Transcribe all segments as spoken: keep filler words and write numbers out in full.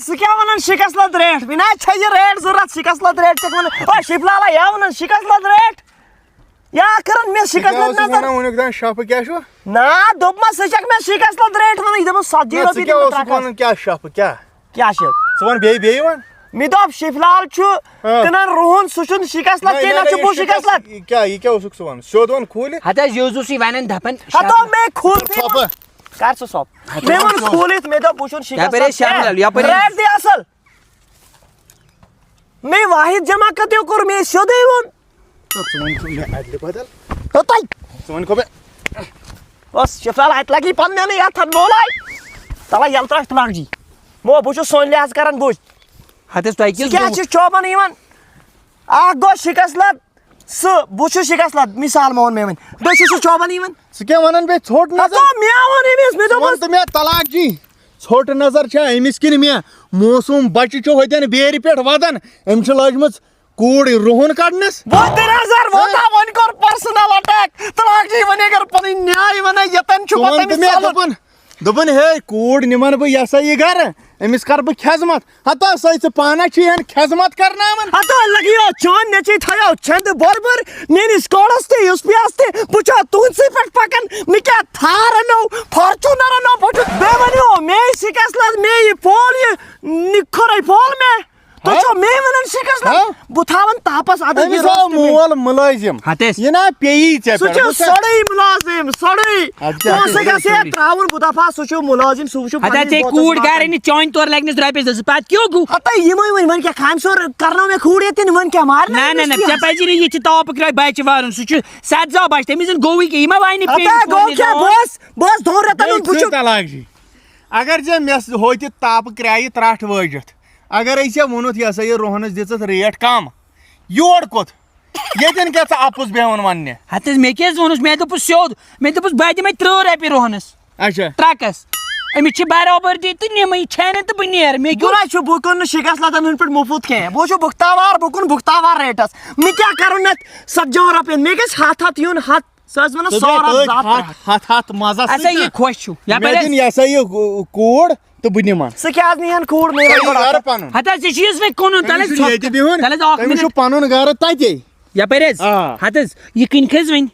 ژٕ کیٛاہ وَنان شِکَس لَد ریٹ؟ مےٚ نہ چھےٚ یہِ ریٹ ضوٚرَتھ، شِکَس لَد ریٹ ژےٚ وَنان۔ او شِفلالہ، یا وَنان شِکَس لَد ریٹ؟ یا کَرَن مےٚ شِکَس کیٛاہ لَد اوسُکھ نظر؟ وَنان وٕنیُک تام شَپہٕ کیٛاہ چھُ؟ نا، دوٚپمَس ژٕ چھَکھ مےٚ شِکَس لَد ریٹ وَنان، یہِ دَپان ژَتجی نہ، ژٕ رۄپیہِ کیٛاہ دِمہٕ اوسُکھ ترٛکَس۔ وَنان کیٛاہ شَپہٕ کیٛاہ؟ کیٛاہ چھِ؟ ژٕ وَن بیٚیہِ، بیٚیہِ وَن۔ مےٚ دوٚپ شِفلال چھُ ہاں۔ کٕنان رُہُن، سُہ چھُنہٕ شِکَس لَد نہ، کینٛہہ، نہ، نہ چھُ یہِ بوٗ شِکَس شِکَس لَد۔ یہِ کیٛاہ، یہِ کیٛاہ اوسُکھ ژٕ وَنان؟ سیوٚد وَن کھوٗلِتھ۔ ہَتہٕ حظ، یہِ اوسُس یہِ وَنان دَپان ہَتو شَپہٕ۔ مےٚ کھوٗل ژٕ ژھۄپہٕ۔ کر سُہ سۄپ۔ ہَتہٕ مےٚ ووٚن ووٚن ژٕ۔ کھوٗلِتھ، مےٚ دوٚپ بہٕ چھُس شِکَس یَپٲرۍ لَد ٲسۍ شامنَل، یَپٲرۍ ٲسۍ۔ ریٹ دِ اَصٕل۔ مےٚ واحد جمع کَتیو کوٚر، مےٚ سیوٚدُے ووٚن۔ ژٕ وَن ژٕ مےٚ اَدلہِ بدل۔ ہَتَے۔ ژٕ وَن کھو مےٚ۔ بَس، شِفلال اَتہِ لَگی پَنہٕ مےٚ نہٕ یَتھ اَتھ مولَے۔ تَلَے یَلہٕ ترٛاو اَتھ لَگ جی۔ مو، بہٕ چھُس سونہِ لحاظ کَران بُج۔ ہَتَس تۄہہِ ژٕ کیٛاہ کیٛاہ چھُس چوبَن یِوان؟ اَکھ گوٚو شِکَس لَد، سُہ، بہٕ چھُس شِکَس لَد، مِثال مےٚ ووٚن مےٚ وۄنۍ۔ بیٚیہِ چھُس سُہ چوبَن یِوان۔ ژٕ کیٛاہ وَنان بیٚیہِ ژھوٚٹ نظر؟ ہَتو مےٚ ووٚن أمِس، مےٚ ژٕ وَن دوٚپمَس تہٕ مےٚ طلاق جی، ژھوٚٹ نظر چھا أمِس کِنہٕ مےٚ؟ موسوٗم بَچہٕ چھُ ہوٚتٮ۪ن بیرِ پٮ۪ٹھ وَدان، أمۍ چھِ لٲجمٕژ کوٗر رُہُن کَڑنَس۔ وۄنۍ تہِ نظر، وۄنۍ ہہ؟ تھاو، وۄنۍ کوٚر personal attack۔ طلاق جی، وۄنۍ اگر پَنٕنۍ نیاے وَنَے، ییٚتٮ۪ن چھُ ژٕ وَن پَتہٕ تہٕ أمِس مےٚ ژَلُن۔ دوٚپُن، دوٚپُن، ہے کوٗر نِمَن بہٕ یہِ ہسا یہِ گَرٕ، أمِس کَرٕ بہٕ خدمت۔ ہتا سۄے ژٕ پانہ چھی ہن خدمت کرناوان۔ ہتا لگیو چون نیٚچی تھایو چھندٕ بۄر بۄر میٲنِس کوڑس تہِ یُس پیاس تہِ بہٕ چھا تُہنسٕے پٮ۪ٹھ پکان۔ مےٚ کیٛاہ تھار انو فارچونر انو بہٕ چھُس بے ؤنِو مے سِکس لد مے یہِ پول یہِ نِکھرے پول مے۔ تُہۍ ہا؟ چھو مے ونان سِکس لد ہا؟ بہٕ تھاون تاپس ادٕ أمِس یہِ آو روٚستُے مے۔ مول مُلٲزِم۔ ہتس۔ یہِ نا پیٚیی ژےٚ سُہ پٮ۪ٹھ۔ چھُ وٕچھ سا؟ سۄڑٕے مُلٲزِم، سۄڑٕے۔ اَدٕ کیٛاہ؟ پونٛسہٕ سۄڑٕے، گژھِ ہے سۄڑٕے۔ ترٛاوُن، بہٕ دپہٕ ہا، سُہ چھُ مُلٲزِم، سُہ وٕچھِو ہتا پنٕنِس ژےٚ بٲژَس کوٗر باپَن۔ گرِ أنِتھ چانہِ تورٕ لگہِ نس رۄپیس زٕ، پتہٕ کیٛاہ گوٚو؟ ہتا یِمے وۄنۍ، وۄنۍ کیٛاہ خانہِ سور کرنو مےٚ کوٗر ییٚتٮ۪ن، وۄنۍ کیٛاہ مارنٲوِس ہا؟ نہ، نہ، نہ، ژےٚ پزی نہٕ یہِ تہِ تاپہٕ کرٛاے بچہِ وارُن، سُہ چھُ سٮ۪تھ زا بچہِ، تٔمِس زن گوٚوٕے کیٛاہ، یِمے وایہِ نہٕ ہتا پیٚیہِ گوٚو کورِ کیٛاہ؟ زا۔ بہٕ اوسُس، بہٕ اوسُس دۄن رٮ۪تن ہُنٛد، بہٕ چھُس طلاق جی۔ اگر ژےٚ مےٚ س-، ہوٚتہِ تاپہٕ کرٛایہِ ترٛٹھ وٲجِتھ، اگرے ژےٚ ووٚنُتھ، یہِ ہسا یہِ رُہنس دِژٕتھ ریٹ کم، یور کوٚت؟ ییٚتٮ۪ن کیٛاہ ژٕ اَپُز بیٚہوان وَننہِ؟ ہتہٕ حظ، مےٚ کیٛاہ حظ ووٚنُس؟ مےٚ دوٚپُس سیوٚد، مےٚ دوٚپُس بہٕ دِمے ترٕٛہ رۄپیہِ رۄہنَس اچھا۔ ٹرٛکَس۔ أمِس چھِ برابردی تہٕ نِمٕے، یہِ چھَنہٕ تہٕ بہٕ نیرٕ۔ مےٚ کیُتھ گوٚو نہ چھُ، بہٕ کٕنہٕ نہٕ شِکَس لَدَن ہُنٛد پٲٹھۍ مُفُت کینٛہہ۔ بہٕ چھُس بُختاوار، بہٕ کٕنہٕ بُختاوار ریٹَس۔ مےٚ کیٛاہ کَرُن اَتھ ژَتجِہَن رۄپیَن؟ مےٚ گژھِ ہَتھ ہَتھ یُن، ہَتھ، سُہ حظ وَنان ژٕ ساڑ بیٚہہ ہَتھ، أتھۍ زٕ ہَتھ ہَتھ، رۄپیہِ۔ ہَتھ، ہَتھ مَزَس مےٚ سۭتۍ دِن تہٕ یہِ ہسا یہِ کوٗر تہٕ بہٕ نِمَن۔ ژٕ کیٛاہ حظ نِیَن کوٗر؟ مےٚ ژےٚ وَن یہِ گۄڈٕ گرٕ اَکھ۔ پَنُن۔ ہَتہٕ حظ، ژےٚ چھُے یِژھ وۄنۍ کٕنُن، تٔمِس تَلہٕ حظ چھُنہٕ ژھۄپ-، ییٚتہِ بِہُن، تَلہٕ حظ اَکھ تٔمِس چھُ مِنَٹ۔ پَنُن گرٕ تَتے۔ یَپٲرۍ حظ؟ آ۔ ہَتہٕ حظ، یہِ کٕنہِ کھٔژ وۄنۍ۔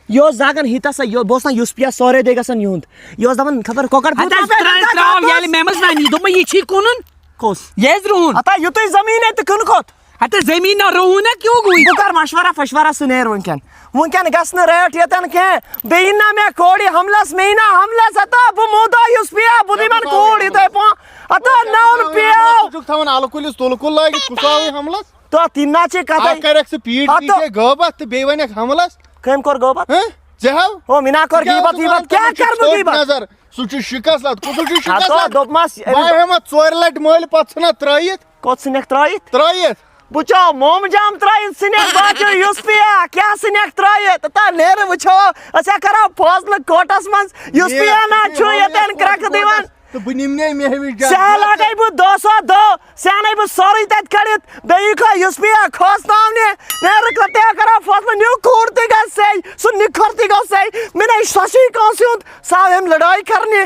یہِ اوس زَگَن ہِتَس سا، یہِ، بہٕ اوسُس نہ یُس پیٚیہِ ہا سورُے دۄہ گژھان یِہُنٛد۔ یہِ اوس دَپان خبر کۄکَر ہَتہٕ حظ، پوٗت ترٛٲے، ترٛاو ییٚلہِ مےٚ منٛز وَنہِ، یہِ دوٚپمَے یہِ چھی کٕنُن۔ کُس؟ یہِ حظ رُہُن۔ ہتا یُتُے زٔمیٖن اَتہِ تہٕ کٕنہٕ کوٚت؟ ہَتہٕ زٔمیٖن نہ رُہُن نہ کیوں گوٚو یہِ؟ بہٕ کَرٕ مَشوَرہ فَشوَرہ، سُہ نیرِ وٕنکٮ۪ن۔ وٕنکٮ۪ن گژھِ نہٕ ریٹ ییٚتٮ۪ن کینٛہہ۔ بیٚیہِ یِن نہ مےٚ کورِ حملَس، مےٚ یِن نہ حملَس، ہَتا بہٕ موٗداو یُس پیٚیہِ ہا، بہٕ دِمَن کوٗر یِتھَے پٲٹھۍ۔ ہَتا نَوُن پیٚیو۔ ژٕ چھُکھ تھاوان اَلہٕ کُلِس تُلہٕ کُل لٲگِتھ، کُس آوٕے حملَس؟ تہٕ تِم نہ چھِ کَتھَے۔ اَکھ کَرٮ۪کھ ژٕ پیٖٹ ہَتہٕ پیٖٹے غٲبت تہٕ بیٚیہِ وَنٮ۪کھ حملَس۔ کٔمۍ کوٚر غٲبت؟ ہہ؟ ژےٚ ہاو؟ ہو، مےٚ نہ کوٚر ژٕ کیٛاہ غیبت اوسُکھ ویبت، وَنان کیٛاہ تٔمِس چھِ کَرٕ بہٕ ژھوٚٹ غیبت؟ نظر، سُہ چھُ شِکَس لَد، کُس چھُ شِکَس ہَتو لَد؟ دوٚپمَس، أمِس بہٕ ہٮ۪مہٕ ژورِ لَٹہِ مٲلۍ پَتہٕ ژھٕنَتھ ترٛٲیِتھ۔ کوٚت ژھٕنٮ۪کھ ترٛٲیِتھ؟ ترٛٲیِتھ۔ بہٕ چھُسو موم جام ترٛٲیِتھ ژھٕنٮ۪کھ، بہٕ چھُس یُس پِیا، کیٛاہ ژھٕنٮ۪کھ ترٛٲیِتھ؟ تہٕ نیرٕ وٕچھو، أسۍ ہا کَرو فٲصلہٕ کوٹَس منٛز، یُس نیرٕ پِیا نہ ژٕ چھُ نیرٕ ییٚتٮ۪ن کوٹَس کرٛٮ۪کہٕ دِوان۔ تہٕ بہٕ نِمہٕ نے مےٚ ہِوِس جان ژےٚ لَگَے بہٕ دۄہ سا دۄہ، ژےٚ اَنَے بہٕ سورُے تَتہِ کٔڑِتھ، بیٚیہِ یہِ کھا-، یُس مےٚ یہِ کھوژناونہِ، نیرٕ کَتھ تہِ کَران فٲصلہٕ، نیوٗ کوٗر تہِ گژھِ، سُہ نِکھر تہِ گژھِ، مےٚ نَے سۄ چھُے کٲنٛسہِ ہُنٛد، سۄ آو أمۍ لڑٲے کَرنہِ۔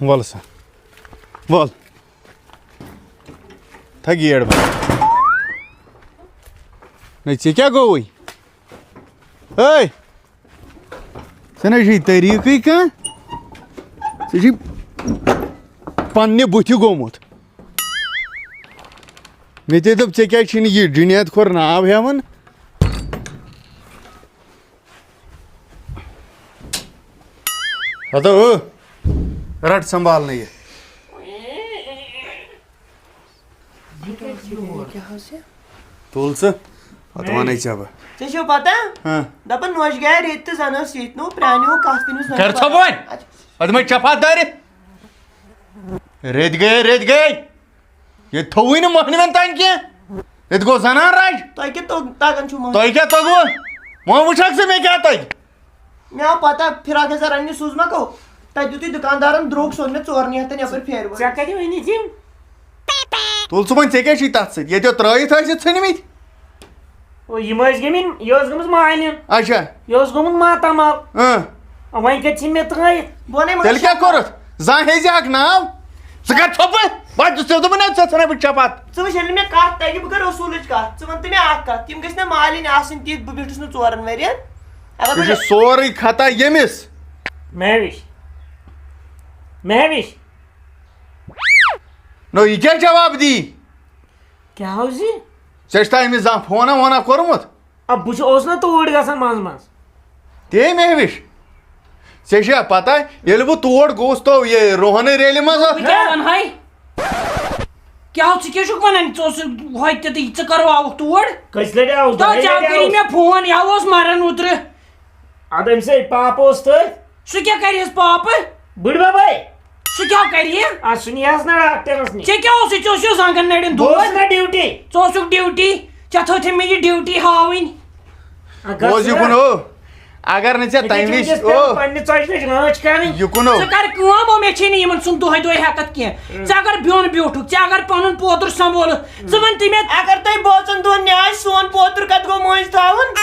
وَلہٕ سا، وَل، تھا گیٹ بنٛد۔ نَے ژےٚ کیٛاہ گوٚوُے؟ ہے! ژےٚ نہ چھُے طریٖقٕے کانٛہہ۔ ژےٚ چھُے پننہِ بُتھِ گوٚمُت۔ مےٚ تہِ دوٚپ، ژےٚ کیٛازِ چھُے نہٕ یہِ جُنید کھۄر ناو ہٮ۪وان؟ ہتو ہو، رٹ سنبھالنہٕ یہِ۔ تُل ژٕ، پتہٕ ونے ژےٚ بہٕ۔ ژےٚ چھو پتہ؟ ہاں۔ دپان نوش گیا ریٚتۍ تہٕ زن ٲس ییٚتہِ نو پرٛانیو کتھ تٔمِس نوش کر ژھۄپ وۄنۍ؟ اچھا۔ پتہٕ ما چپاتھ دٲرِتھ؟ ریٚتۍ گٔے، ریٚتۍ گٔے۔ ییٚتہِ تھووُے نہٕ مۄہنِوٮ۪ن تانۍ کینٛہہ۔ ییٚتہِ گوٚو زنان راج۔ تۄہہِ کیٛاہ توٚگ، تگان چھُو مۄہنِو؟ تۄہہِ کیٛاہ توٚگوٕ؟ وۄنۍ وٕچھکھ ژٕ مےٚ کیٛاہ تۄگہِ؟ مےٚ آو پتہ، فراق یزار اننہِ سوٗزمَکھ۔ تَتہِ دیُتُے دُکاندارَن درٛوگ، سوٚن مےٚ ژورنٕے ہَتَن یَپٲرۍ پھیرِ وٲلِس۔ ژےٚ کَتہِ أنِتھ یِم؟ تُل ژٕ وۄنۍ، ژےٚ کیٛاہ چھُے تَتھ سۭتۍ؟ ییٚتہِ ترٛٲیِتھ ٲسِتھ ژھٕنمٕتۍ۔ او، یِم ٲسۍ گٔمٕتۍ، یہِ ٲس گٔمٕژ مالِن۔ اچھا۔ یہِ اوس گوٚمُت ماتامال۔ اۭں۔ وۄنۍ کَتہِ ژھٕنۍ مےٚ ترٛٲیِتھ؟ بہٕ وَنے مگر تیٚلہِ کیٛاہ کوٚرُتھ؟ زانٛہہ ہیٚزِ اکھ ناو۔ ژٕ کر ژھۄپہٕ؟ بہٕ چھُس ژےٚ دوٚپمُت نا، ژےٚ ژھٕنَے بہٕ چپاتھ۔ ژٕ وٕچھ، ییٚلہِ مےٚ کَتھ تَگہِ، بہٕ کَرٕ اصوٗلٕچ کَتھ۔ ژٕ وَن تہٕ مےٚ اَکھ کَتھ، تِم گٔژھۍ نہ مالِنۍ آسٕنۍ تِتھۍ، بہٕ بیوٗٹھُس نہٕ ژورَن ؤرِین۔ اگر یہِ بہٕ چھُ سورُے خطا ییٚمِس۔ مہوِش۔ مہوِش۔ نو، یہِ کیٛاہ جواب دی؟ کیٛاہ حظ یہِ؟ ژےٚ چھُتھا أمِس زانٛہہ فونہ وونہ کوٚرمُت؟ آ، بہٕ چھُ-، اوس نہ توٗرۍ گژھان منٛزٕ منٛزٕ۔ تے مہوِش، ژےٚ چھےٚ پتہ، ییٚلہِ بہٕ تور گوس تو یہِ روہنٕے ریلہِ منٛز۔ بہٕ کیٛاہ وَنہٕ ہاے؟ کیٛاہ ژٕ کیٛاہ چھُکھ وَنان؟ ژٕ اوسُکھ ہۄتہِ تہِ، ژٕ کَرو آوُکھ تور؟ کٔژِ لَٹہِ آوُس؟ تو دۄیہِ ژےٚ لَٹہِ کٔری آوُس۔ مےٚ فون، یہِ ہا اوس مَران اوترٕ۔ اَدٕ أمۍ سٕے پاپہٕ اوس تٔتھۍ۔ سُہ کیٛاہ کَرِ حظ پاپہٕ؟ بٕڈۍ بَبَے۔ سُہ کیٛاہ کَرِ یہِ؟ آ، سُہ نِیَس نہ ڈاکٹرَس نِش۔ ژےٚ کیٛاہ اوسُے؟ ژےٚ اوسُے زنٛگَن نَرٮ۪ن بہٕ اوسُس دود۔ نہ ڈیوٹی۔ ژٕ اوسُکھ ڈیوٹی، ژےٚ تھٲوتھے مےٚ یہِ ڈیوٹی ہاوٕنۍ۔ آ، گژھ بوز یہِ نہ۔ کُن ہو، اگر نہٕ ژےٚ یہِ تَمہِ چھِ وِزِ وٕنکیٚس او۔ پٮ۪وان پننہِ ژۄچہِ لَٹہِ رٲچھ کَرٕنۍ۔ یہِ کُن ہو۔ ژٕ کَر کٲم، او، مےٚ چھے نہٕ یِمَن سُنٛد دۄہَے دۄہَے ہٮ۪کَتھ کینٛہہ۔ ژٕ اگر بیوٚن بیوٗٹھُکھ، ژٕ اگر پَنُن پوتُر سنٛبھولُکھ، ژٕ وَن تہٕ مےٚ۔ اگر تۄہہِ بٲژَن دۄن نیٛاے سون پوتُر کَتہِ گوٚو مٔنٛزۍ تھاوُن؟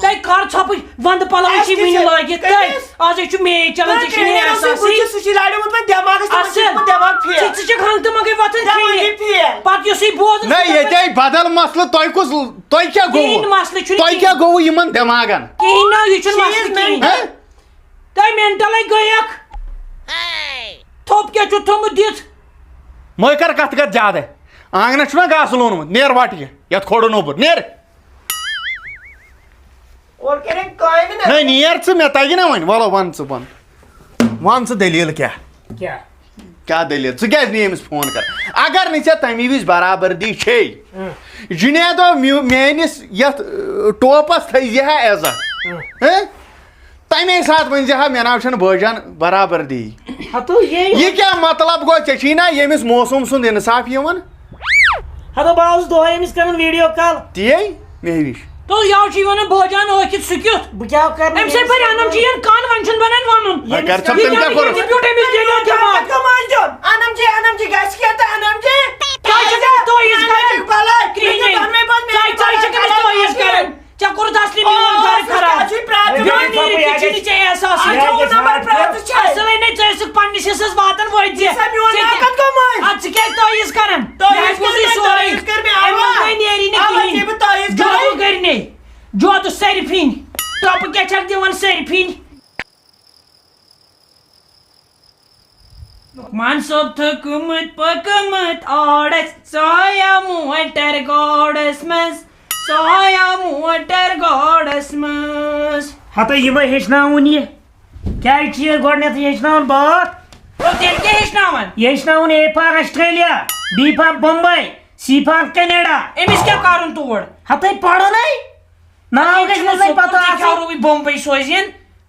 تۄہہِ کَر ژھۄپٕچ وَندٕ پَلَو اَسہِ چھِ کیٛاہ وٕنہِ چھِ؟ لٲگِتھ تٔتھۍ۔ کٔمِس؟ آز ہے چھُ میچ چلان، ژےٚ چھُے نہٕ کٔمِس؟ احساسٕے۔ بہٕ چھُس، سُہ چھُ لَڑیومُت وۄنۍ دٮ۪ماغَس تہٕ وۄنۍ چھُ اَصٕل۔ دٮ۪ماغ فیل۔ ژٕ، ژٕ چھَکھ ہنٛگتہٕ منٛگَے وۄتھان دٮ۪ماغ کھیٚنہِ۔ چھُ فیل۔ پَتہٕ یُسٕے بوزُن نہ، سُہ ییٚتہِ آیہِ بدل مسلہٕ، تۄہہِ کُس، تۄہہِ کیٛاہ گوٚوُ؟ کِہیٖنۍ مسلہٕ چھُنہٕ تۄہہِ کِہیٖنۍ۔ کیٛاہ گوٚوُ یِمَن دٮ۪ماغَن؟ کِہیٖنۍ نہ، یہِ چھُنہٕ مسلہٕ چیٖز کِہیٖنۍ۔ نہ۔ ہہ؟ تۄہہِ مٮ۪نٹَلَے گٔیَکھ۔ تھوٚپ کیٛاہ چھُ تھوٚمُت دِتھ؟ مٔہ کر کَتھ کَتھ زیادَے۔ آنٛگنَس چھُنہ گاسہٕ لوٗنمُت، نیر وَٹہِ یہِ، یَتھ کھوڑُن اوٚبُر، نیر۔ اورٕ کَرٮ۪ن کامہِ نہ۔ نہ، نیر ژٕ، مےٚ تَگہِ نہ وۄنۍ۔ وَلہٕ وَن ژٕ، وَن۔ وَن ژٕ دٔلیٖل کیٛاہ؟ کیٛاہ؟ کیٛاہ دٔلیٖل؟ ژٕ کیٛازِ نہٕ أمِس فون کَران؟ اگر نہٕ ژےٚ تَمی وِزِ برابردی چھے، اۭں۔ جُنیدو میو-، میٛٲنِس یَتھ، اۭں، ٹوپَس تھٲیزِ ہا عزت۔ اۭں۔ ہہ؟ تَمے ساتہٕ ؤنۍ زِ ہا، مےٚ ناو چھَنہٕ بٲجان برابردی۔ ہتو یے۔ یہِ کیٛاہ مطلب گوٚو؟ ژےٚ چھی نا ییٚمِس موسوٗم سُنٛد اِنصاف یِوان؟ ہتو بہٕ اوسُس دۄہے أمِس کران ویڈیو کال۔ تی مےٚ وِش۔ تو یَوٕ چھُے وَنان بٲجان ٲکھِتھ سُہ کیُتھ؟ بہٕ کیٛاہ کرٕ؟ أمۍ سۭتۍ بَرِ اَنُم چی یَن کَن، وۄنۍ چھُنہٕ بَنان وَنُن۔ وۄنۍ کر ژٕ یہِ تٔمۍ کیٛاہ کیٛاہ کوٚرُتھ؟ یہِ بیوٗٹھ أمِس دِلہِ دٮ۪ماغ۔ کَم آسہِ دیُن؟ اَنَم چی، اَنَم چی گژھِ کینٛہہ تہٕ اَنَم چی۔ تۄہہِ چھُ تٲویٖز کَرٕنۍ۔ بَلاے۔ کرٛہِنۍ۔ تۄہہِ، تۄہہِ چھُ تٔمِس تٲویٖز کَرٕنۍ۔ ژےٚ کوٚرُتھ اصلی میون گرٕ خراب۔ میون نیٖرِتھ تہِ چھُنہٕ ژےٚ احساسٕے۔ اَصٕلٕے نَے، ژٕ ٲسٕکھ پننِس حصس واتان وٲتۍ زِ۔ ژےٚ تہِ۔ اَدٕ ژٕ کیٛازِ تٲویٖز کران؟ مےٚ حظ بوٗزُے سورُے۔ اَمہِ منٛز نَے نیری نہٕ کِہیٖنۍ۔ جادوٗگٔرۍ نے۔ جادوٗ صرفِنۍ۔ ٹۄپہٕ کیٛاہ چھَکھ دِوان صرفِنۍ؟ لقمان صٲب تھٔکمٕتۍ پٔکمٕتۍ آڑس، سایہ موٹر گاڑس منٛز، سایہ موٹر گاڑس منٛز۔ ہتہٕ یِمے ہیٚچھناوُن یہِ۔ کیٛازِ چھِ یہِ گۄڈٕنیتھٕے ہیٚچھناوان بٲتھ؟ تو تیٚلہِ کیٛاہ ہیٚچھناوان؟ یہِ ہیٚچھناوُن A for Australia، B for Bombay، C for Canada۔ أمِس کیٛاہ کرُن تور؟ ہتٕے پرُن ہے۔ ناو گژھِ نہٕ تۄہہِ پتہ آسُن۔ کیٛاہ روٗوٕے بمبئی سوزِن؟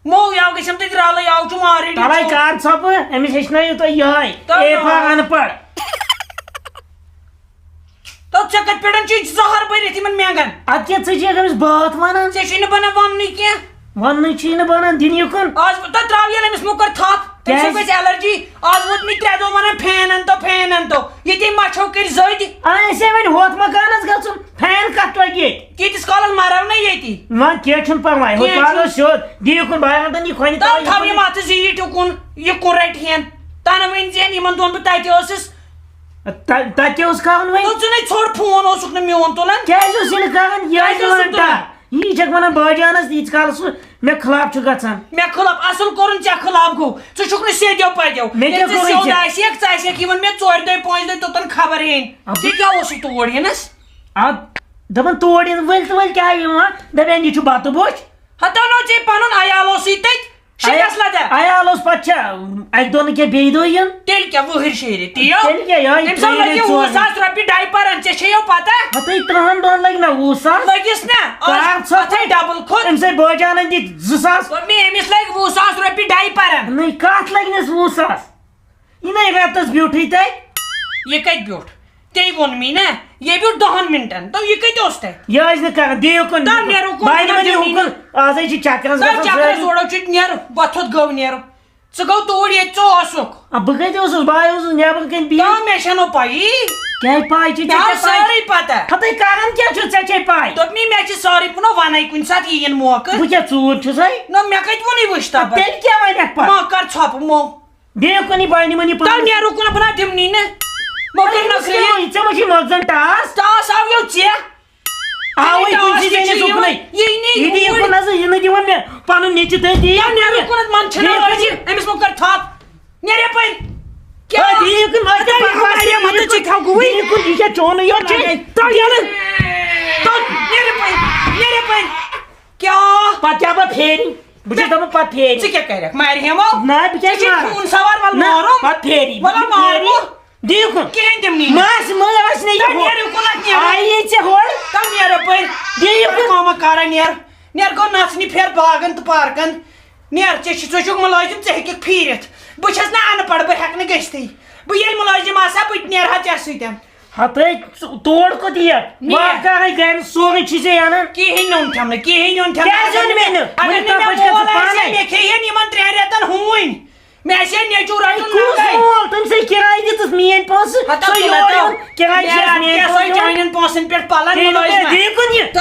مو یاو گژھم تیٚلہِ رلٕے، یاو چھُ already تَلَے ژوٚل۔ کر ژھۄپہٕ، أمِس ہیٚچھنٲیِو تُہۍ یِہوٚے۔ تَلہٕ اے فار اَن پَڑھ۔ تو ژےٚ کَتہِ پٮ۪ٹھ چھُے زہر بٔرِتھ یِمن مٮ۪نٛگن؟ اَدٕ کیٛاہ ژٕ چھِ أمِس بٲتھ وَنان؟ ژےٚ چھُے نہٕ بَنان وَننُے کینٛہہ۔ وَننُے چھُے نہٕ بَنان دِنہٕ یُکُن۔ آز تہٕ ترٛاو ییٚلہِ أمِس مُکر تھپھ، تٔمِس کیٛازِ؟ گژھِ allergy۔ آز ووت مےٚ ترٛےٚ دۄہ وَنان fan اَن تو، fan اَن تو، ییٚتے مَچھو کٔرۍ زٔدۍ۔ آ، اَسے وۄنۍ ہُتھ مکانَس گژھُن۔ فین کتھ لگہِ ییٚتہِ؟ تیٖتِس کالس مرو نہ ییٚتی۔ وۄنۍ کینٛہہ چھُنہٕ پرواے، ہُتھ کینٛہہ والو چھُنہٕ۔ سیوٚد۔ دِیِو کُن، بہٕ ہٮ۪مہٕ تَن یہِ کھۄنہِ تَو تَوَے تھاو یہِ یِکُن۔ مَژٕ زیٖٹھ یُکُن، یہِ کُن رَٹہِ ہن۔ تَنہٕ ؤنۍ زِ ہن یِمن دۄن بہٕ تَتہِ ٲسٕس۔ تہ-، تَتہِ کیٛاہ اوس کَرُن وۄنۍ؟ تُل ژٕ نے ژھوٚٹ فون اوسُکھ نہٕ میون تُلان۔ کیٛازِ اوس یہِ نہٕ کَران؟ یہِ کیٛازِ آسہِ اوسُکھ یِوان نہٕ ٹَکھ۔ تُلان؟ یہِ چھَکھ وَنان بٲجانَس ییٖتِس کالَس سُہ مےٚ خلاف چھُ گژھان۔ مےٚ خلاف اَصٕل کوٚرُن، ژےٚ خلاف گوٚو۔ ژٕ چھُکھ نہٕ سیٚدیو پَدیو۔ مےٚ ییٚلہِ کیٛاہ ژٕ کوٚرُے سیوٚد ژےٚ؟ آسہِ ہَکھ، ژٕ آسہِ ہَکھ یِوان مےٚ ژورِ دۄہہِ پانٛژِ دۄہہِ توٚتَن خبر ہیٚنۍ۔ اَدٕ ژےٚ کیٛاہ اوسُے تور یِنَس؟ اَدٕ دَپان تور یِنہٕ وٲلۍ تہٕ وٲلۍ کیٛاہ یِوان؟ دَپان یہِ چھُ بَتہٕ بوٚچھ۔ ہَتو نو ژےٚ پَنُن عیال اوسُے تَتہِ۔ شےٚ عیا-، گژھ لَدہ۔ عیال اوس پَتہٕ چھا اَکہِ دۄہ نہٕ کینٛہہ بیٚیہِ دۄہ یِن؟ تیٚلہِ کیٛاہ وُہٕرۍ شیٚیہِ ریٚتہِ یِیو؟ تیٚلہِ کیٛاہ یِہوٚے أمۍ سا ترٛےٚ لَگہِ ریٚتۍ وُہ ژور ساس رۄپیہِ ڈایپَرَن، ژےٚ چھےٚ یو پَتہ؟ ہَتٕے تٕرٛہَن دۄہَن لَگہِ نہ وُہ ساس۔ لٔگِس نہ، آز کَر ژٕ اَتھَے double کھوٚت۔ أمۍ سٕے بٲجانَن دِتۍ زٕ ساس۔ دوٚپ مےٚ أمِس لَگہِ وُہ ساس رۄپیہِ ڈایپَرَن۔ نٔے کَتھ لَگنَس وُہ ساس؟ یہِ نَے رٮ۪تَس بیوٗٹھٕے تَتہِ۔ یہِ کَتہِ بیوٗٹھ؟ تے ووٚن مےٚ نا، یے بیوٗٹھ دَہَن مِنٹَن۔ دوٚپ، یہِ کَتہِ اوس تَتہِ؟ یہِ ٲسۍ نہٕ کران، دِیِو کُن۔ تَو نیرو کُن، بہٕ نِمَن یہِ دِمہٕ ہُکُن۔ آز ہے چھِ چکرَس تَو گژھان چکرَس سٲری۔ اورٕ چھُ نیرو، وۄتھُتھ گوٚو نیرو۔ ژٕ گوٚو توٗرۍ ییٚتہِ ژٕ اوسُکھ۔ آ، بہٕ کَتہِ اوسُس؟ بہٕ ہا اوسُس نٮ۪برٕ کَنۍ بِہِتھ۔ تَو مےٚ چھَنہٕ پَیی۔ کیٛازِ پَے چھِ؟ مےٚ ژےٚ آو کیٛاہ پَے؟ سٲرٕے پَتہ۔ ہَتَے کران کیٛاہ چھُ؟ ژےٚ چھے پَے۔ دوٚپ مےٚ، مےٚ چھِ سٲرٕے، بہٕ نہ وَنَے کُنہِ ساتہٕ یِیِن موقعہٕ۔ بہٕ کیٛاہ ژوٗر چھُسَے؟ نہ، مےٚ کَتہِ ووٚنُے وٕچھ آ، تَپٲرۍ۔ تیٚلہِ کیٛاہ وَنٮ۪کھ پَتہٕ؟ مہ کر ژھۄپہٕ، مہ۔ بیٚیہِ کُنی بانہِ مٔنی تۄہہِ پانَس۔ نیرو کُنہ بنا دِمنٕے نہٕ۔ مگر نہ ژےٚ ما چھِ مۄغزن ٹاس؟ ٹاس آو یو ژےٚ۔ آوٕے ٹاس کُنہِ تہِ چیٖزٕ چھِ أنِتھ یِوان۔ اُکنٕے۔ یی نہٕ یہِ یہِ دِ یوٗرۍ۔ یُکُن نظر، یہِ نہٕ دِوان مےٚ پَنُن نیٚچہِ تہٕ دِ یہِ تۄہہِ نیرو مےٚ۔ کُنتھ من چھُنہٕ دِ یُکُن۔ رٲضی، أمِس مہ کر تھپھ۔ نیر یپٲرۍ۔ کیٛاہ؟ ہے، دِ یُکُن، وۄنۍ کیٛاہ دِ یُکُن، پَکھ واریاہ وَنان؟ مَتہٕ ژٕ کھاو گوٚوُے۔ دِ یُکُن، یہِ کیٛاہ چونُے یوت چھے؟ تَو یَلہٕ۔ تَو نیر یپٲرۍ، نیر یپٲرۍ۔ کیٛاہ؟ پَتہٕ کیٛاہ بہٕ پھیرِ؟ بہٕ چھُس دَپان پَتہٕ پھیرِ۔ ژٕ کیٛاہ کَرَکھ؟ مارِ ہٮ۪مو؟ نہ، بہٕ کیٛاہ ژٕ چھُکھ ماران؟ خوٗن سوار، وَلہٕ نہ، مارو۔ پَتہٕ پھیرِ۔ وَلہٕ بہٕ مارو۔ پھیرِ۔ دِ یُکُن۔ کِہیٖنۍ تِم نی نہٕ۔ مَس مہٕ ٲس نہٕ یہِ تَو ہُہ۔ نیر یُکُن اَتھ نیر۔ آیی ژےٚ ہورٕ؟ تَو نیر یپٲرۍ۔ دِ یُکُن۔ کٲمہ کارا نیر۔ نیر گوٚو نَژنہِ پھیر باغن تہٕ پارکن۔ نیر، ژےٚ چھِ، ژٕ چھُکھ مُلٲزِم، ژٕ ہیٚکِکھ پھیٖرِتھ۔ بہٕ چھَس نہٕ اَن پَڑھ، بہٕ ہٮ۪کہٕ نہٕ گٔژھتھٕے۔ بہٕ ییٚلہِ مُلٲزِم آسہٕ ہا، بہٕ تہِ نیرٕ ہا ژےٚ سۭتۍ۔ ہتے، ژٕ تور کوٚت یِکھ؟ نیر۔ واقعا ہے گرِ سورُے چھُے ژےٚ اَنان۔ کِہیٖنۍ نیوٚن تھٮ۪م نہٕ، کِہیٖنۍ نیوٚن تھٮ۪م نہٕ۔ کیٛازِ اوٚن مےٚ نہٕ؟ اگر وٕنیُک نہٕ تام مےٚ پٮ۪ٹھ چھَکھ ژٕ مول آسہِ ہا، پانَے۔ مےٚ کھیٚیہِ ہا یِمَن ترٛٮ۪ن رٮ۪تَن ہوٗنۍ۔ مےٚ آسہِ ہا نیٚچوٗ ہے، رَٹُن کُس نَکھَے۔ مول؟ تٔمۍ سٕے کِراے دِژٕس میٛٲنۍ پونٛسہٕ۔ ہتا سُہ تُلہٕ یور تو۔ یُن، کِراے چھِ مےٚ اَسہِ میٛٲنۍ رَٹہِ ہا سۄے پونٛسہٕ دیُن۔ چانٮ۪ن پونٛسَن پٮ۪ٹھ پَلَن تیٚلہِ مُلٲزِمہ۔ دِ کُنہِ۔